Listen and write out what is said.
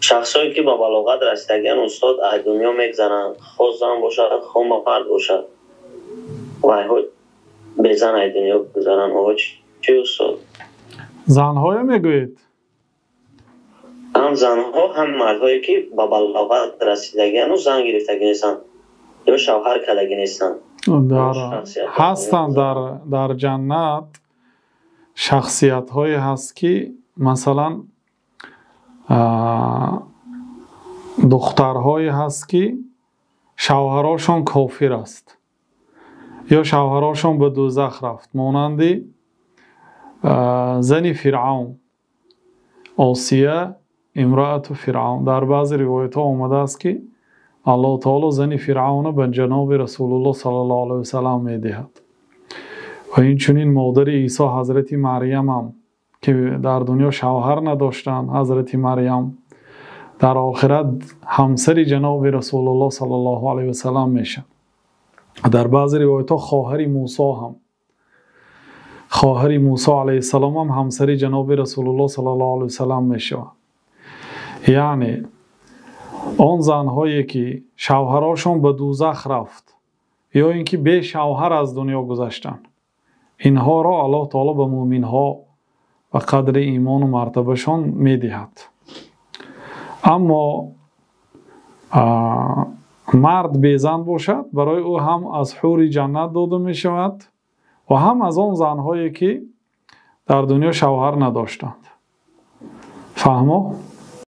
Шахсое ки ба балоғат расидагиан, устод, аз дунё мегзаранд, хо зан бошад, хо мард бошад, вайҳо безан аз дунё гузаранд, оҳо чӣ, устод? Занҳое мегӯед? Ҳам занҳо, ҳам мардҳое ки ба балоғат расидагиану зан гирифтагӣ нестанд ё шавҳар кардагӣ нестанд. Ҳастанд дар ҷаннат шахсиятҳое ҳаст, ки масалан духтарҳое ҳаст, ки шавҳарошон кофир аст ё шавҳарошон ба дӯзах рафт, монанди зани Фиръавн, Осия имраату Фиръавн. Дар баъзе ривоятҳо омадааст, ки Аллоҳу таоло зани Фиръавнро ба ҷаноби Расулуллоҳ саллаллоҳу алайҳи васаллам медиҳад. Ва инчунин модари Исо, ҳазрати Марьям ҳам, ки дар дунё шавҳар надоштанд, ҳазрати Марьям дар охират ҳамсари ҷаноби Расулуллоҳ саллаллоҳу алайҳи васаллам мешавад. Дар баъзе ривоятҳо хоҳари Мусо ҳам, хоҳари Мусо алайҳиссалом ҳам ҳамсари ҷаноби Расулуллоҳ саллаллоҳу алайҳи васаллам мешавад. Яъне он занҳое ки шавҳарошон ба дӯзах рафт ё ин ки бешавҳар аз дунё гузаштанд, инҳоро Аллоҳ таоло ба мӯъминҳо ба қадри имону мартабашон медиҳад. Аммо мард безан бошад, барои ӯ ҳам аз ҳури ҷаннат дода мешавад ва ҳам аз он занҳое ки дар дунё шавҳар надоштанд. Фаҳмо?